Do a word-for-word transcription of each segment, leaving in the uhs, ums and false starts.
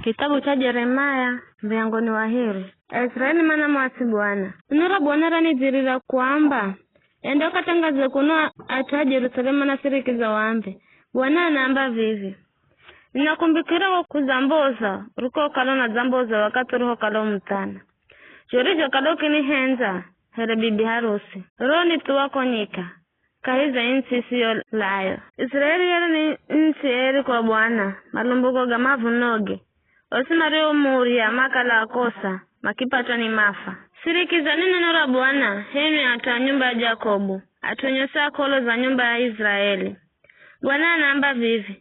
Kitabu cha Jeremia, muryango ni wa hiri. Aisiraeli manamwasi Bwana. Neno ra Bwana ranidzirira kuamba, "Enda ukatangaze kuno at'u a Jerusalemu manasirikiza wambe, 'Bwana anaamba vivi, Ninakumbikira wo kudzamboza urikokala unadzamboza wakathi urihokala u muthana. Zho urizhokala ukinihendza here bibi harusi, ro nithuwa ko nyika, kahi za ii nts'i isiyolayo. Israeli yere ni nts'i eri kwa Bwana, malumbuko ga mavunoge, osi mariomurya makala akosa, makipatwa ni mafa. Sirikizani neno ra Bwana, h'enwi at'u a nyumba ya Jakobu, at'u nyosi a k'olo za nyumba ya Israeli. Bwana anaamba vivi,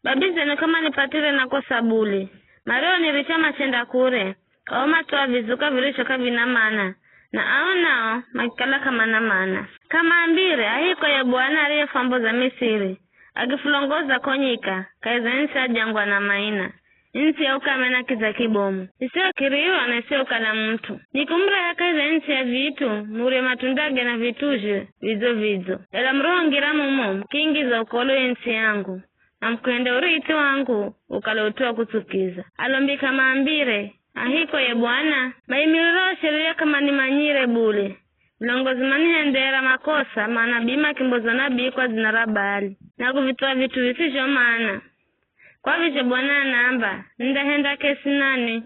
Babi zenu k'amanipatire na kosa bule, marioniritya machenda kure, ao mathuwa vizuka virizho k'avina mana, na ao nao makikala k'amana mana. K'amaambire, 'Ahiko ye Bwana ariyefwamboza Misiri, akifulongoza ko nyika, kahi za ntsi ya jangwa na maina, ntsi ya ukame na kidza kibomu, isiyokirirwa na isiyokala mut'u. Nikumureha kahi za ntsi ya vit'u, murye matundage na vit'uzhe vidzo-vidzo. Ela murohongira mumo, mukiingiza ukolo ye ntsi yangu, na mukuhenda urithi wangu ukale ut'u wa kutsukiza. Alombi k'amaambire, 'Ahiko ye Bwana,' maimiriro a sheria k'amanimanyire bule. Vilongozi manihendera makosa, manabii makimboza nabii kwa dzina ra Baali, na kuvithuwa vit'u visizho mana. Kwa vizho Bwana anaamba, nindahenda k'esi nanwi,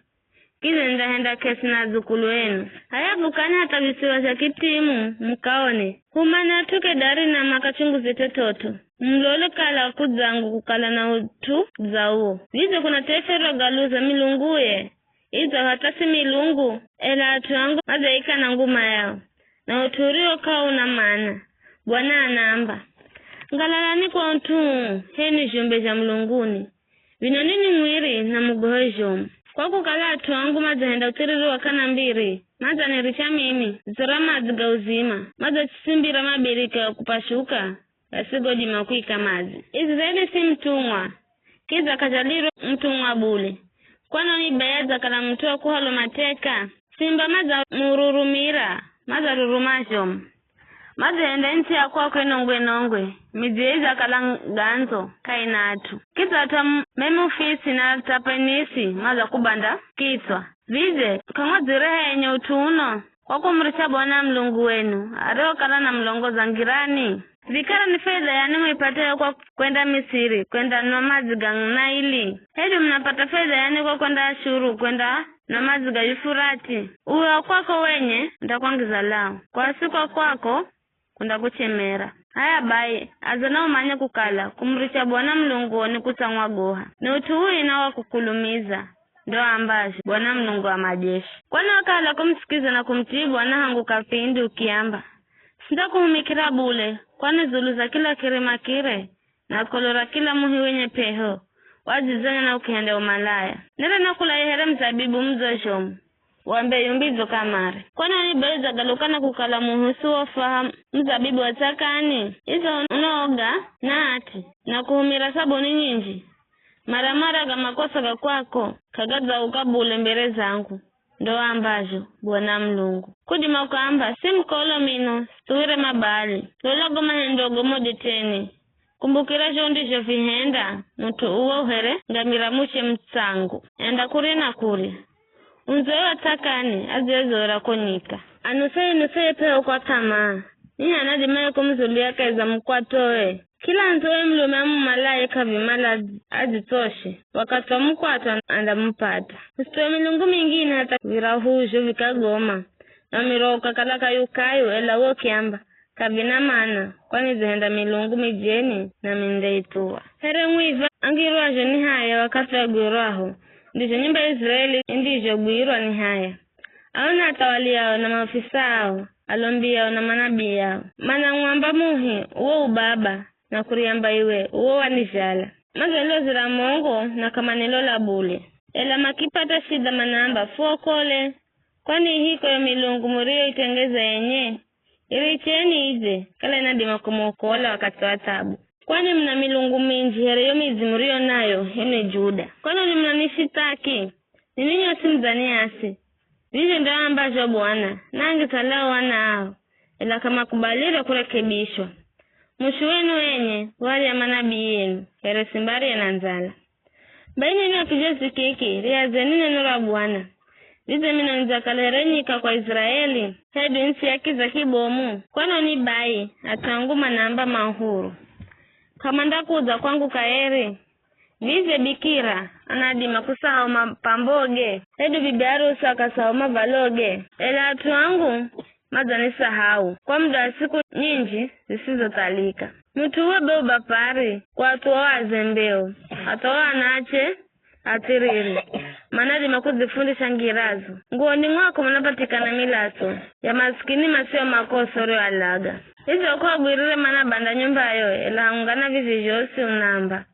kidza nindahenda k'esi na adzukulu enu. H'aya vukani hatha visiwa zha Kitimu, mukaone. Humani at'u Kedari na makachunguze t'ot'ot'o. Mulole kala kudzangu kukala na ut'u dza uwo. Vidze kuna taifa rirogaluza milunguye, idzo hatha si milungu, ela at'u angu madzaikana nguma yao, na ut'u uriwo k'auna mana. Bwana anaamba, ngalalani kwa ut'u uu, h'enwi zhumbe zha mulunguni. Vino ninwi mwiri na mugohe zhomu. Kwa kukala at'u angu madzahenda uthiriri wa k'ana mbiri, madzaniricha mimi, dzitso ra madzi ga uzima, madzachisimbira mabirika ya kupashuka, gasigodima kuika madzi. Israeli si mutumwa, kidza k'ajalirwe mutumwa bule. Kwanoni be adzakala mut'u wa kuhalwa mateka? Simba madzamururumira, madzaruruma zhomu. Madzihenda ntsi ya kwakwe nongwe-nongwe, midzi ye idzakala ngandzo, k'aina at'u. Kidza hata m-, Memufisi na Tapenisi madzakubanda kitswa. Vidze, k'amwadzireha enye ut'u uno, kwa kumuricha Bwana Mulungu wenu, ariyokala anamulongoza ngirani? Vikara ni faidha yani muipatayo kwa kwenda Misiri, kwendanwa madzi ga Naili? Hedu munapata faidha yani kwa kwenda Ashuru, kwendanwa madzi ga Yufurati? Uwe wa kwako wenye undakwangiza lau, kwasi kwa kwako kundakuchemera. H'aya bai, aza na umanye kukala, kumuricha Bwana Mulunguo ni kutsangwa goha, ni ut'u uina wa kukulumiza, ndo aambazho Bwana Mulungu wa majeshi. Kwani wakala kumusikiza na kumutii Bwana hangu kapindi ukiamba, "Sindakuhumikira bule," kwani dzulu za kila kirima kire, na kolo ra kila muhi wenye p'eho, wadzidzanya na ukihenda umalaya. Nere nakulaye here muzabibu mudzo zhomu, wa mbeyu mbidzo kamare. Kwanoni be udzagaluka na kukala muhi usiwofwaha muzabibu wa tsakani? Idzo unaoga na ati, na kuhumira sabuni nyinji. Mara-mara ga makosa ga kwako k'agadzauka bule mbere zangu, ndo aambazho Bwana Mulungu. Kudima ukaamba, "Si mukolo mino, sithuwire Mabaali." Lola go mahendogo mo deteni. Kumbukira zho undizhovihenda mut'u uwo here ngamira muche mutsangu. Enda kurye na kurya. Undzwe wa tsakani adziezora ko nyika. Anuseye-nuseye p'eho kwa th'amaa. Ni h'ani adimaye kumuzuluya kahi za mukwatoe? Kila andzeye mulume amumalaye k'avimala adzi-, adzitsoshe. Wakathi wa mukwatwa andamupata. Usitowe milungu mingine hatha virahuzho vikagoma, na miroho ukakala kayu-kayu, ela uwe ukiamba, "K'avina mana, kwani dzihenda milungu mijeni, nami nindaithuwa." Here mwivi angirwazho ni haya wakathi agwirwaho, ndizho nyumba ya Israeli indizhogwirwa ni haya. Ao na athawali ao na maofisa ao, alombi ao na manabii ao, manang'wamba muhi, "Uwo u baba," na kuriamba iwe, "Uwo wanizhala." Madzanilozera mongo na k'amanilola bule. Ela makipata shidha manaamba, "Fuokole." Kwani ihiko yo milungu muriyoitengeza enye? Iricheni idze, kala inadima kumuokola wakathi wa thabu. Kwani muna milungu minji here yo midzi muriyo nayo, enwi Juda. Kwanoni munanishithaki? Ninwi nyosi mudzaniasi. Vizho ndo aambazho Bwana, "Nangidzalao wana ao, ela k'amakubalire kurekebishwa. Mushu wenu enye, warya manabii enu, here simba ariye na ndzala." Bai ninwi o kizhazi kiki, riazeni neno ra Bwana. Vidze mino nidzakala here nyika kwa Iziraeli, hedu nitsi ya kiza kibomu? Kwanoni bai, at'u angu manaamba ma uhuru, k'amandakudza kwangu kaheri? Vidze bikira anadima kusahau mapamboge, hedu bibi harusi akasahau mavaloge? Ela at'u angu madzanisahau kwa muda wa siku nyinji zisizothalika. Mut'u uwe be ubapari kwa at'u ao azembeo, at'u ao anache athiriri, manadima kudzifundisha ngirazo. Nguwoni mwako munapatikana milatso ya masikini masio makosa urioalaga. Idzo k'uagwirire mana banda nyumbayo, ela haungana vivi zhosi unaamba,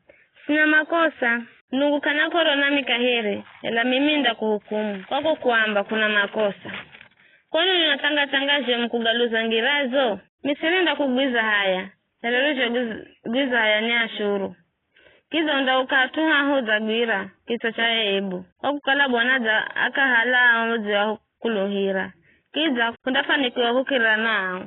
"Sina makosa." Ndugu k'ana k'oro nami kaheri, ela mimi ndakuhukumu kwa kukuamba kuna makosa. Kwani unathanga-thanga zhomu kugaluza ngirazo? Misiri ndakugwiza haya, na rero zhogwiza haya ni Ashuru. Kidza undauka at'u haho udzagwira kitswa cha eebu, kwa kukala Bwana dza akahala ao udziwakuluhira, kidza k'undafanikiwa kukirira nao.